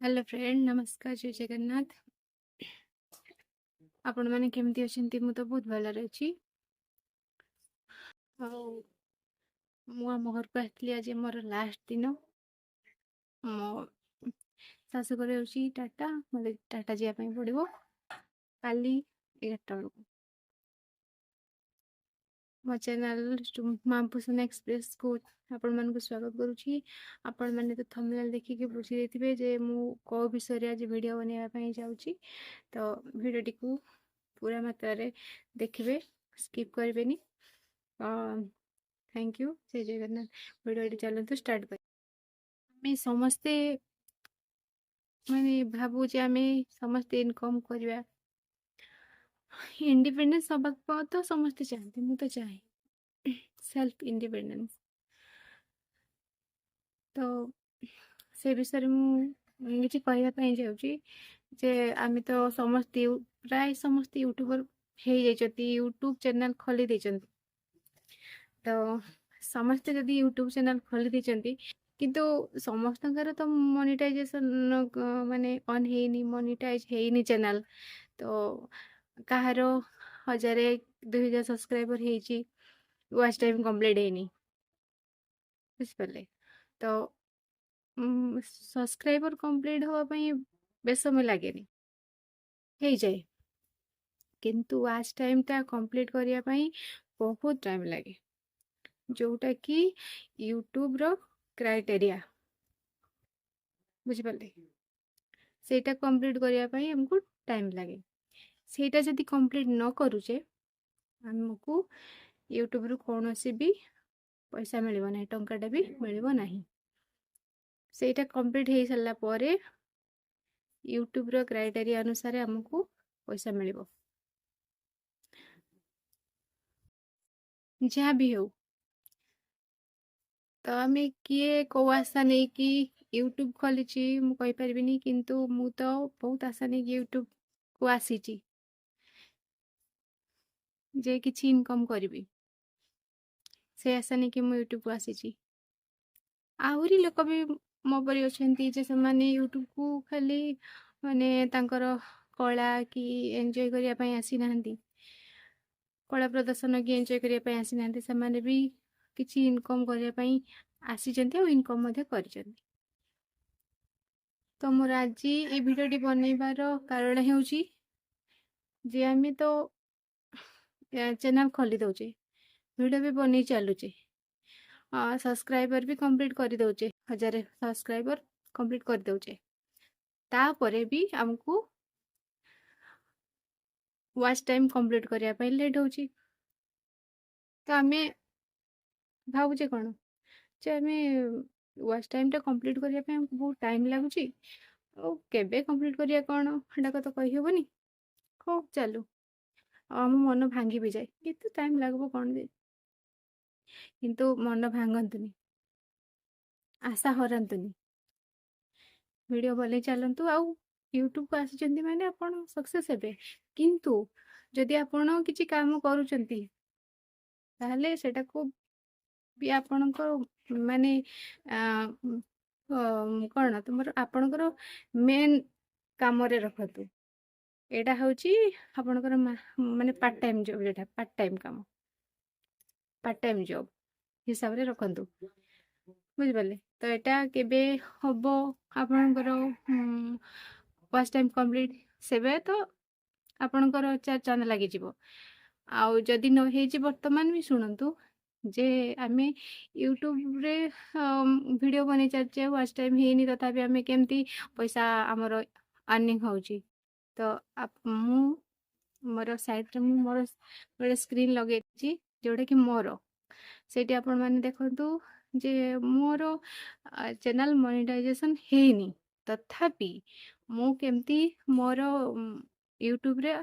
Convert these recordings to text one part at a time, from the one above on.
Hello friend, ନମସ୍କାର, ଜୟ ଜଗନ୍ନାଥ। ଆପଣମାନେ କେମିତି ଅଛନ୍ତି? ମୁଁ ତ ବହୁତ ଭଲରେ ଅଛି। ଆଉ ମୁଁ ଆମ ଘରକୁ ଆସିଥିଲି, ଆଜି ମୋର ଲାଷ୍ଟ ଦିନ। ମୋ ଶାଶୁଘର ହେଉଛି ଟାଟା, ମୋତେ ଟାଟା ଯିବା ପାଇଁ ପଡ଼ିବ କାଲି 11ଟା ବେଳକୁ। ମୋ ଚ୍ୟାନେଲ୍ ମାମ୍ପୁସନ ଏକ୍ସପ୍ରେସକୁ ଆପଣମାନଙ୍କୁ ସ୍ୱାଗତ କରୁଛି। ଆପଣମାନେ ତ ଥମ୍ବନେଲ୍ ଦେଖିକି ବୁଝି ଦେଇଥିବେ ଯେ ମୁଁ କେଉଁ ବିଷୟରେ ଆଜି ଭିଡ଼ିଓ ବନେଇବା ପାଇଁ ଯାଉଛି। ତ ଭିଡ଼ିଓଟିକୁ ପୁରା ମାତ୍ରାରେ ଦେଖିବେ, ସ୍କିପ୍ କରିବେନି। Thank you, ଜୟ ଜଗନ୍ନାଥ। ଭିଡ଼ିଓଟି ଚାଲନ୍ତୁ ଷ୍ଟାର୍ଟ କରିବା। ଆମେ ସମସ୍ତେ ମାନେ ଭାବୁ ଯେ ଆମେ ସମସ୍ତେ ଇନକମ୍ କରିବା, ଇଣ୍ଡିପେଣ୍ଡେନ୍ସ ହେବାକୁ ତ ସମସ୍ତେ ଚାହାନ୍ତି। ମୁଁ ତ ଚାହେଁ ସେଲ୍ଫ ଇଣ୍ଡିପେଣ୍ଡେନ୍ସ। ତ ସେ ବିଷୟରେ ମୁଁ କିଛି କହିବା ପାଇଁ ଯାଉଛି ଯେ ଆମେ ତ ସମସ୍ତେ, ପ୍ରାୟ ସମସ୍ତେ ୟୁଟ୍ୟୁବର ହେଇଯାଇଛନ୍ତି, ୟୁଟ୍ୟୁବ୍ ଚ୍ୟାନେଲ୍ ଖୋଲି ଦେଇଛନ୍ତି। ତ ସମସ୍ତେ ଯଦି ୟୁଟ୍ୟୁବ୍ ଚ୍ୟାନେଲ୍ ଖୋଲି ଦେଇଛନ୍ତି, କିନ୍ତୁ ସମସ୍ତଙ୍କର ତ ମନିଟାଇଜେସନ୍ ମାନେ ଅନ୍ ହେଇନି, ମନିଟାଇଜ୍ ହେଇନି ଚ୍ୟାନେଲ୍। ତ କାହାର 1000 2000 ସବସ୍କ୍ରାଇବର ହେଇଛି, ୱାଚ୍ ଟାଇମ୍ କମ୍ପ୍ଲିଟ୍ ହେଇନି, ବୁଝିପାରିଲେ? ତ ସବସ୍କ୍ରାଇବର କମ୍ପ୍ଲିଟ୍ ହେବା ପାଇଁ ବେଶ ସମୟ ଲାଗେନି, ହେଇଯାଏ। କିନ୍ତୁ ୱାଚ୍ ଟାଇମ୍ଟା କମ୍ପ୍ଲିଟ୍ କରିବା ପାଇଁ ବହୁତ ଟାଇମ୍ ଲାଗେ, ଯେଉଁଟାକି ୟୁଟ୍ୟୁବ୍ର କ୍ରାଇଟେରିଆ, ବୁଝିପାରିଲେ? ସେଇଟା କମ୍ପ୍ଲିଟ୍ କରିବା ପାଇଁ ଆମକୁ ଟାଇମ୍ ଲାଗେ। ସେଇଟା ଯଦି କମ୍ପ୍ଲିଟ୍ ନ କରୁଛେ, ଆମକୁ ୟୁଟ୍ୟୁବ୍ରୁ କୌଣସି ବି ପଇସା ମିଳିବ ନାହିଁ, ଟଙ୍କାଟା ବି ମିଳିବ ନାହିଁ। ସେଇଟା କମ୍ପ୍ଲିଟ୍ ହେଇସାରିଲା ପରେ ୟୁଟ୍ୟୁବ୍ର କ୍ରାଇଟେରିଆ ଅନୁସାରେ ଆମକୁ ପଇସା ମିଳିବ। ଯାହା ବି ହେଉ, ତ ଆମେ କିଏ କେଉଁ ଆଶା ନେଇକି ୟୁଟ୍ୟୁବ୍ ଖୋଲିଛି ମୁଁ କହିପାରିବିନି, କିନ୍ତୁ ମୁଁ ତ ବହୁତ ଆଶା ନେଇକି ୟୁଟ୍ୟୁବକୁ ଆସିଛି ଯେ କିଛି ଇନକମ୍ କରିବି। ସେ ଆଶା ନେଇକି ମୁଁ ୟୁଟ୍ୟୁବକୁ ଆସିଛି। ଆହୁରି ଲୋକ ବି ମୋ ପରି ଅଛନ୍ତି ଯେ ସେମାନେ ୟୁଟ୍ୟୁବକୁ ଖାଲି ମାନେ ତାଙ୍କର କଳା କି ଏନ୍ଜୟ କରିବା ପାଇଁ ଆସିନାହାନ୍ତି, କଳା ପ୍ରଦର୍ଶନ କି ଏନ୍ଜୟ କରିବା ପାଇଁ ଆସିନାହାନ୍ତି। ସେମାନେ ବି କିଛି ଇନକମ୍ କରିବା ପାଇଁ ଆସିଛନ୍ତି ଆଉ ଇନକମ୍ ମଧ୍ୟ କରିଛନ୍ତି। ତ ମୋର ଆଜି ଏଇ ଭିଡ଼ିଓଟି ବନେଇବାର କାରଣ ହେଉଛି ଯେ ଆମେ ତ ଚ୍ୟାନେଲ୍ ଖୋଲି ଦେଉଛେ, ଭିଡ଼ିଓ ବି ବନେଇ ଚାଲୁଛେ, ସବସ୍କ୍ରାଇବର ବି କମ୍ପ୍ଲିଟ୍ କରିଦେଉଛେ, 1000 ସବସ୍କ୍ରାଇବର କମ୍ପ୍ଲିଟ୍ କରିଦେଉଛେ, ତାପରେ ବି ଆମକୁ ୱାଚ୍ ଟାଇମ୍ କମ୍ପ୍ଲିଟ୍ କରିବା ପାଇଁ ଲେଟ୍ ହେଉଛି। ତ ଆମେ ଭାବୁଛେ କ'ଣ ଯେ ଆମେ ୱାଚ୍ ଟାଇମ୍ଟା କମ୍ପ୍ଲିଟ୍ କରିବା ପାଇଁ ଆମକୁ ବହୁତ ଟାଇମ୍ ଲାଗୁଛି, ଆଉ କେବେ କମ୍ପ୍ଲିଟ୍ କରିବା କ'ଣ ସେଟା ତ କହିହେବନି, ହଉ ଚାଲୁ। ଆଉ ଆମ ମନ ଭାଙ୍ଗି ବି ଯାଏ, କେତେ ଟାଇମ୍ ଲାଗିବ କ'ଣ ଯେ। କିନ୍ତୁ ମନ ଭାଙ୍ଗନ୍ତୁନି, ଆଶା ହରାନ୍ତୁନି, ଭିଡ଼ିଓ ବନେଇ ଚାଲନ୍ତୁ। ଆଉ ୟୁଟ୍ୟୁବକୁ ଆସିଛନ୍ତି ମାନେ ଆପଣ ସକ୍ସେସ୍ ହେବେ। କିନ୍ତୁ ଯଦି ଆପଣ କିଛି କାମ କରୁଛନ୍ତି, ତାହେଲେ ସେଟାକୁ ବି ଆପଣଙ୍କ ମାନେ କ'ଣ ତୁମର ଆପଣଙ୍କର ମେନ୍ କାମରେ ରଖନ୍ତୁ। ଏଇଟା ହେଉଛି ଆପଣଙ୍କର ମାନେ ପାର୍ଟ ଟାଇମ୍ ଜବ୍, ଯେଉଁଟା ପାର୍ଟ ଟାଇମ୍ କାମ, ପାର୍ଟ ଟାଇମ୍ ଜବ୍ ହିସାବରେ ରଖନ୍ତୁ, ବୁଝିପାରିଲେ? ତ ଏଇଟା କେବେ ହେବ ଆପଣଙ୍କର ୱାଚ୍ ଟାଇମ୍ କମ୍ପ୍ଲିଟ୍, ସେବେ ତ ଆପଣଙ୍କର ଚାରି ଚାନ୍ଦ ଲାଗିଯିବ। ଆଉ ଯଦି ନ ହେଇଛି ବର୍ତ୍ତମାନ ବି ଶୁଣନ୍ତୁ ଯେ ଆମେ ୟୁଟ୍ୟୁବରେ ଭିଡ଼ିଓ ବନେଇ ଚାଲିଛେ, ୱାଚ୍ ଟାଇମ୍ ହେଇନି, ତଥାପି ଆମେ କେମିତି ପଇସା ଆମର ଅର୍ନିଂ ହେଉଛି? ତ ମୁଁ ମୋର ସାଇଡ଼୍ରେ ମୁଁ ମୋର ଗୋଟେ ସ୍କ୍ରିନ୍ ଲଗେଇଛି, ଯେଉଁଟାକି ମୋର ସେଇଠି ଆପଣମାନେ ଦେଖନ୍ତୁ ଯେ ମୋର ଚ୍ୟାନେଲ୍ ମନିଟାଇଜେସନ୍ ହେଇନି, ତଥାପି ମୁଁ କେମିତି ମୋର ୟୁଟ୍ୟୁବରେ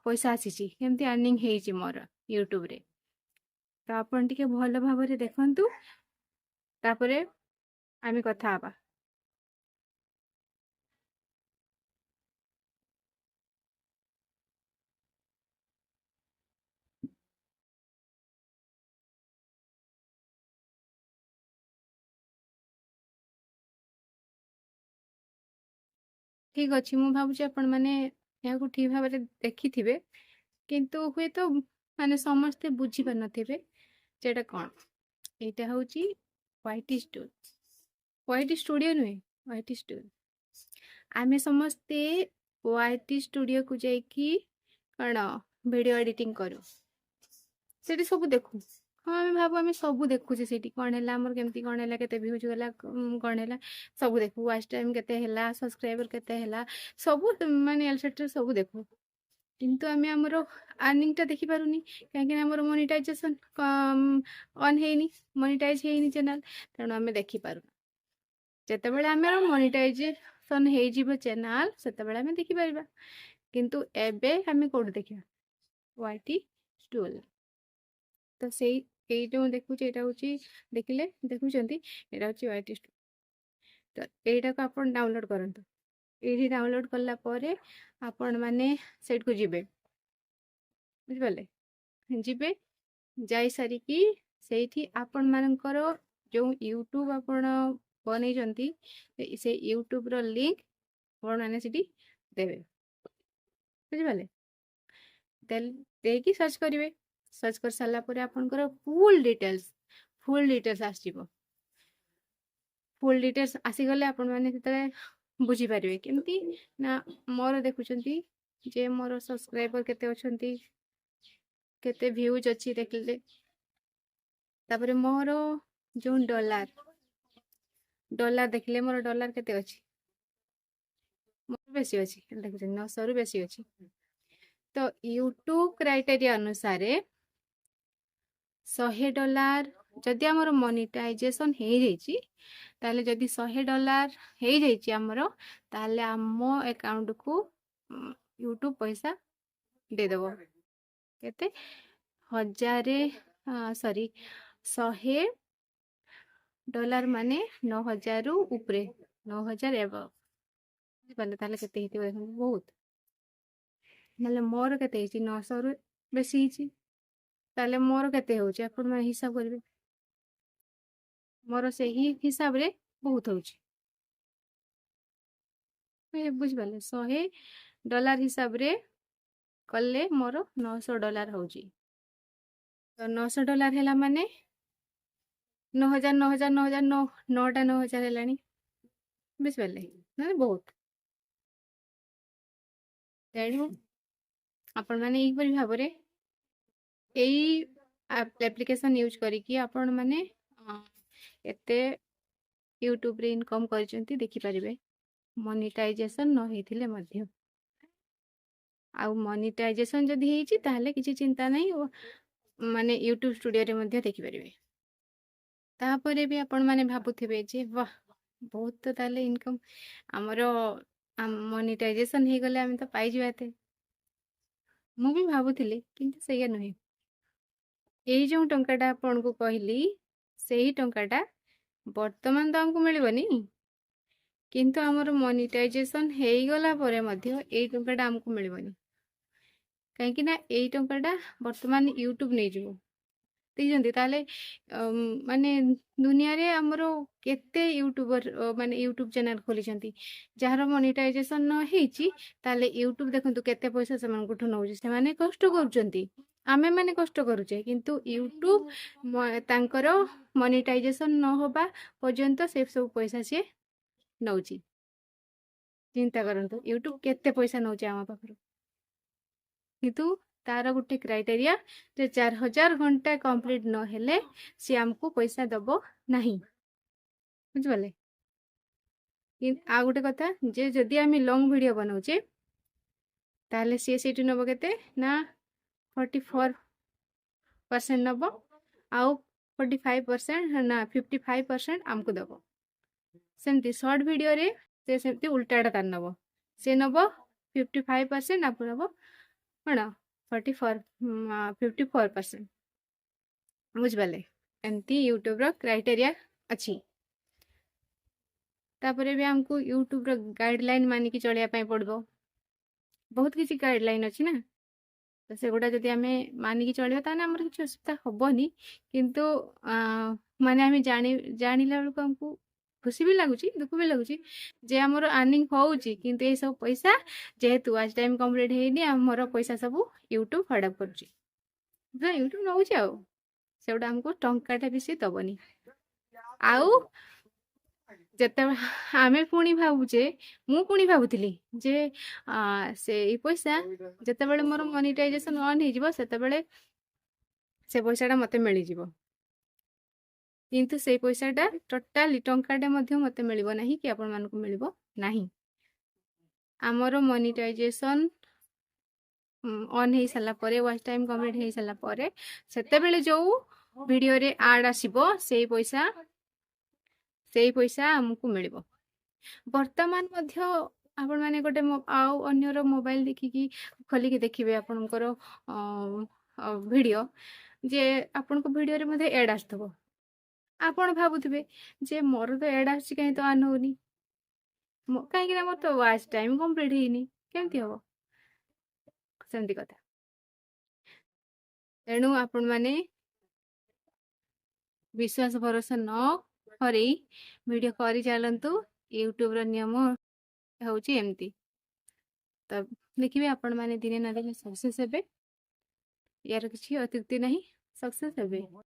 ପଇସା ଆସିଛି, କେମିତି ଆର୍ନିଂ ହେଇଛି ମୋର ୟୁଟ୍ୟୁବରେ। ତ ଆପଣ ଟିକେ ଭଲ ଭାବରେ ଦେଖନ୍ତୁ, ତାପରେ ଆମେ କଥା ହେବା। ଠିକ୍ ଅଛି, ମୁଁ ଭାବୁଛି ଆପଣମାନେ ଏହାକୁ ଠିକ୍ ଭାବରେ ଦେଖିଥିବେ, କିନ୍ତୁ ହୁଏତ ମାନେ ସମସ୍ତେ ବୁଝିପାରିନଥିବେ ଯେ ଏଇଟା କ'ଣ। ଏଇଟା ହେଉଛି ୱାଇଟି ଷ୍ଟୁଡିଓ। ୱାଇଟି ଷ୍ଟୁଡ଼ିଓ ନୁହେଁ, ୱାଇଟି ଷ୍ଟୁଡ଼ିଓ। ଆମେ ସମସ୍ତେ ୱାଇଟି ଷ୍ଟୁଡ଼ିଓକୁ ଯାଇକି କ'ଣ ଭିଡ଼ିଓ ଏଡ଼ିଟିଂ କରୁ, ସେଠି ସବୁ ଦେଖୁ। ହଁ, ଆମେ ଭାବୁ ଆମେ ସବୁ ଦେଖୁଛେ ସେଇଠି, କ'ଣ ହେଲା ଆମର, କେମିତି କ'ଣ ହେଲା, କେତେ ଭ୍ୟୁଜ୍ ଗଲା, କ'ଣ ହେଲା, ସବୁ ଦେଖୁ। ୱାଚ୍ ଟାଇମ୍ କେତେ ହେଲା, ସବସ୍କ୍ରାଇବର କେତେ ହେଲା, ସବୁ ମାନେ ଏଟସେଟ୍ରା ସବୁ ଦେଖୁ। କିନ୍ତୁ ଆମେ ଆମର ଆର୍ନିଂଟା ଦେଖିପାରୁନି, କାହିଁକିନା ଆମର ମନିଟାଇଜେସନ୍ ଅନ୍ ହେଇନି, ମନିଟାଇଜ୍ ହେଇନି ଚ୍ୟାନେଲ୍, ତେଣୁ ଆମେ ଦେଖିପାରୁନୁ। ଯେତେବେଳେ ଆମର ମନିଟାଇଜେସନ୍ ହେଇଯିବ ଚ୍ୟାନେଲ୍, ସେତେବେଳେ ଆମେ ଦେଖିପାରିବା। କିନ୍ତୁ ଏବେ ଆମେ କେଉଁଠି ଦେଖିବା? ୱାଇଟି ଷ୍ଟୁଡ଼ିଓ। ତ ସେଇ ଏଇ ଯେଉଁ ଦେଖୁଛି, ଏଇଟା ହେଉଛି, ଦେଖିଲେ, ଦେଖୁଛନ୍ତି, ଏଇଟା ହେଉଛି ୱାଇଟି ଷ୍ଟୁଡ଼ିଓ। ତ ଏଇଟାକୁ ଆପଣ ଡାଉନଲୋଡ଼୍ କରନ୍ତୁ। ଏଇଠି ଡାଉନଲୋଡ଼୍ କଲା ପରେ ଆପଣମାନେ ସେଇଠିକୁ ଯିବେ, ବୁଝିପାରିଲେ? ଯିବେ, ଯାଇସାରିକି ସେଇଠି ଆପଣମାନଙ୍କର ଯେଉଁ ୟୁଟ୍ୟୁବ୍ ଆପଣ ବନେଇଛନ୍ତି, ସେ ୟୁଟ୍ୟୁବ୍ର ଲିଙ୍କ୍ ଆପଣମାନେ ସେଠି ଦେବେ, ବୁଝିପାରିଲେ? ଦେଇକି ସର୍ଚ୍ଚ କରିବେ। ସର୍ଚ୍ଚ କରିସାରିଲା ପରେ ଆପଣଙ୍କର ଫୁଲ୍ ଡିଟେଲ୍ସ ଆସିଯିବ। ଫୁଲ୍ ଡିଟେଲ୍ସ ଆସିଗଲେ ଆପଣମାନେ ସେତେବେଳେ ବୁଝିପାରିବେ। କେମିତି ନା, ମୋର ଦେଖୁଛନ୍ତି ଯେ ମୋର ସବସ୍କ୍ରାଇବର କେତେ ଅଛନ୍ତି, କେତେ ଭ୍ୟୁଜ୍ ଅଛି ଦେଖିଲେ। ତାପରେ ମୋର ଯେଉଁ ଡଲାର ଦେଖିଲେ, ମୋର ଡଲାର କେତେ ଅଛି। ମୋର ବେଶୀ ଅଛି, ଦେଖୁଛନ୍ତି, 900ରୁ ବେଶୀ ଅଛି। ତ ୟୁଟ୍ୟୁବ କ୍ରାଇଟେରିଆ ଅନୁସାରେ $100 ଯଦି ଆମର ମନିଟାଇଜେସନ୍ ହେଇଯାଇଛି, ତାହେଲେ ଯଦି $100 ହେଇଯାଇଛି ଆମର, ତାହେଲେ ଆମ ଆକାଉଣ୍ଟକୁ ୟୁଟ୍ୟୁବ ପଇସା ଦେଇଦେବ। କେତେ? ହଜାରେ, ସରି, $100 ମାନେ 9,000ରୁ ଉପରେ, 9,000 ଏବଭ, ବୁଝିପାରିଲେ? ତାହେଲେ କେତେ ହେଇଥିବ ଦେଖନ୍ତୁ, ବହୁତ। ନହେଲେ ମୋର କେତେ ହେଇଛି? 900ରୁ ବେଶୀ ହେଇଛି। ତାହେଲେ ମୋର କେତେ ହେଉଛି, ଆପଣମାନେ ହିସାବ କରିବେ। ମୋର ସେହି ହିସାବରେ ବହୁତ ହେଉଛି, ବୁଝିପାରିଲେ? $100 ହିସାବରେ କଲେ ମୋର $900 ହେଉଛି। ତ $900 ହେଲା ମାନେ 9,000, 9,000, 9,000, ନଅ ନଅଟା 9,000 ହେଲାଣି, ବୁଝିପାରିଲେ? ମାନେ ବହୁତ। ତେଣୁ ଆପଣମାନେ ଏହିପରି ଭାବରେ ଏଇ ଆପ୍ଲିକେସନ୍ ୟୁଜ୍ କରିକି ଆପଣମାନେ ଏତେ ୟୁଟ୍ୟୁବରେ ଇନକମ୍ କରିଛନ୍ତି ଦେଖିପାରିବେ, ମନିଟାଇଜେସନ୍ ନ ହେଇଥିଲେ ମଧ୍ୟ। ଆଉ ମନିଟାଇଜେସନ୍ ଯଦି ହେଇଛି, ତାହେଲେ କିଛି ଚିନ୍ତା ନାହିଁ, ମାନେ ୟୁଟ୍ୟୁବ ଷ୍ଟୁଡ଼ିଓରେ ମଧ୍ୟ ଦେଖିପାରିବେ। ତାପରେ ବି ଆପଣମାନେ ଭାବୁଥିବେ ଯେ ବାଃ, ବହୁତ ତ ତାହେଲେ ଇନକମ୍ ଆମର, ମନିଟାଇଜେସନ୍ ହେଇଗଲେ ଆମେ ତ ପାଇଯିବା ଏତେ। ମୁଁ ବି ଭାବୁଥିଲି, କିନ୍ତୁ ସେଇଆ ନୁହେଁ। ଏଇ ଯେଉଁ ଟଙ୍କାଟା ଆପଣଙ୍କୁ କହିଲି, ସେଇ ଟଙ୍କାଟା ବର୍ତ୍ତମାନ ତ ଆମକୁ ମିଳିବନି, କିନ୍ତୁ ଆମର ମନିଟାଇଜେସନ୍ ହେଇଗଲା ପରେ ମଧ୍ୟ ଏଇ ଟଙ୍କାଟା ଆମକୁ ମିଳିବନି, କାହିଁକି ନା ଏଇ ଟଙ୍କାଟା ବର୍ତ୍ତମାନ ୟୁଟ୍ୟୁବ ନେଇଯିବ। ଦେଖିଛନ୍ତି? ତାହେଲେ ମାନେ ଦୁନିଆରେ ଆମର କେତେ ୟୁଟ୍ୟୁବର ମାନେ ୟୁଟ୍ୟୁବ ଚ୍ୟାନେଲ ଖୋଲିଛନ୍ତି ଯାହାର ମନିଟାଇଜେସନ୍ ନ ହେଇଛି। ତାହେଲେ ୟୁଟ୍ୟୁବ ଦେଖନ୍ତୁ କେତେ ପଇସା ସେମାନଙ୍କଠୁ ନେଉଛି। ସେମାନେ କଷ୍ଟ କରୁଛନ୍ତି, ଆମେମାନେ କଷ୍ଟ କରୁଛେ, କିନ୍ତୁ ୟୁଟ୍ୟୁବ ତାଙ୍କର ମନିଟାଇଜେସନ୍ ନ ହେବା ପର୍ଯ୍ୟନ୍ତ ସେ ସବୁ ପଇସା ସିଏ ନେଉଛି। ଚିନ୍ତା କରନ୍ତୁ, ୟୁଟ୍ୟୁବ କେତେ ପଇସା ନେଉଛି ଆମ ପାଖରୁ। କିନ୍ତୁ ତାର ଗୋଟେ କ୍ରାଇଟେରିଆ ଯେ 4000 ଘଣ୍ଟା କମ୍ପ୍ଲିଟ୍ ନହେଲେ ସିଏ ଆମକୁ ପଇସା ଦେବ ନାହିଁ, ବୁଝିପାରିଲେ? ଆଉ ଗୋଟେ କଥା ଯେ ଯଦି ଆମେ ଲଙ୍ଗ ଭିଡ଼ିଓ ବନାଉଛେ, ତାହେଲେ ସିଏ ସେଇଠି ନେବ କେତେ ନା 44% ନେବ, ଆଉ 45% ନା 55% ଆମକୁ ଦେବ। ସେମିତି ସର୍ଟ ଭିଡ଼ିଓରେ ସେ ସେମିତି ଉଲ୍ଟାଟା ତାର ନେବ। ସେ ନେବ 55%, ଆପଣ ନେବ କ'ଣ 44, 54%, ବୁଝିପାରିଲେ? ଏମିତି ୟୁଟ୍ୟୁବର କ୍ରାଇଟେରିଆ ଅଛି। ତାପରେ ବି ଆମକୁ ୟୁଟ୍ୟୁବର ଗାଇଡ଼ଲାଇନ୍ ମାନିକି ଚଳିବା ପାଇଁ ପଡ଼ିବ। ବହୁତ କିଛି ଗାଇଡ଼ଲାଇନ୍ ଅଛି ନା, ତ ସେଗୁଡ଼ା ଯଦି ଆମେ ମାନିକି ଚଳିବା, ତାହେଲେ ଆମର କିଛି ଅସୁବିଧା ହେବନି। କିନ୍ତୁ ମାନେ ଆମେ ଜାଣିଲା ବେଳକୁ ଆମକୁ ଖୁସି ବି ଲାଗୁଛି, ଦୁଃଖ ବି ଲାଗୁଛି ଯେ ଆମର ଆର୍ନିଂ ହେଉଛି, କିନ୍ତୁ ଏସବୁ ପଇସା ଯେହେତୁ ୱାଚ୍ ଟାଇମ୍ କମ୍ପ୍ଲିଟ୍ ହେଇନି, ଆମର ପଇସା ସବୁ ୟୁଟ୍ୟୁବ୍ ହଡ଼ପ କରୁଛି, ୟୁଟ୍ୟୁବ୍ ନେଉଛି। ଆଉ ସେଗୁଡ଼ା ଆମକୁ ଟଙ୍କାଟା ବି ସେ ଦେବନି। ଆଉ ଯେତେବେଳେ ଆମେ ପୁଣି ଭାବୁଛେ, ମୁଁ ପୁଣି ଭାବୁଥିଲି ଯେ ସେଇ ପଇସା ଯେତେବେଳେ ମୋର ମନିଟାଇଜେସନ୍ ଅନ୍ ହେଇଯିବ, ସେତେବେଳେ ସେ ପଇସାଟା ମୋତେ ମିଳିଯିବ। କିନ୍ତୁ ସେଇ ପଇସାଟା ଟୋଟାଲି ଟଙ୍କାଟେ ମଧ୍ୟ ମୋତେ ମିଳିବ ନାହିଁ କି ଆପଣମାନଙ୍କୁ ମିଳିବ ନାହିଁ। ଆମର ମନିଟାଇଜେସନ୍ ଅନ୍ ହେଇସାରିଲା ପରେ, ୱାଚ୍ ଟାଇମ୍ କମ୍ପ୍ଲିଟ୍ ହେଇସାରିଲା ପରେ, ସେତେବେଳେ ଯେଉଁ ଭିଡ଼ିଓରେ ଆଡ଼୍ ଆସିବ, ସେଇ ପଇସା ଆମକୁ ମିଳିବ। ବର୍ତ୍ତମାନ ମଧ୍ୟ ଆପଣମାନେ ଗୋଟେ ଆଉ ଅନ୍ୟର ମୋବାଇଲ ଦେଖିକି ଖୋଲିକି ଦେଖିବେ ଆପଣଙ୍କର ଭିଡ଼ିଓ, ଯେ ଆପଣଙ୍କ ଭିଡ଼ିଓରେ ମଧ୍ୟ ଏଡ଼୍ ଆସୁଥିବ। ଆପଣ ଭାବୁଥିବେ ଯେ ମୋର ତ ଏଡ଼୍ ଆସୁଛି, କାହିଁ ତ ଆର୍ନ ହେଉନି? କାହିଁକି ନା ମୋର ତ ୱାଚ୍ ଟାଇମ୍ କମ୍ପ୍ଲିଟ୍ ହେଇନି, କେମିତି ହବ? ସେମିତି କଥା। ତେଣୁ ଆପଣମାନେ ବିଶ୍ୱାସ ଭରସା ନ ହରେଇ ଭିଡ଼ିଓ କରିଚାଲନ୍ତୁ। ୟୁଟ୍ୟୁବର ନିୟମ ହେଉଛି ଏମିତି। ତ ଦେଖିବେ, ଆପଣମାନେ ଦିନେ ନା ଦିନେ ସକ୍ସେସ୍ ହେବେ। ୟାର କିଛି ଅତ୍ୟୁକ୍ତି ନାହିଁ, ସକ୍ସେସ୍ ହେବେ।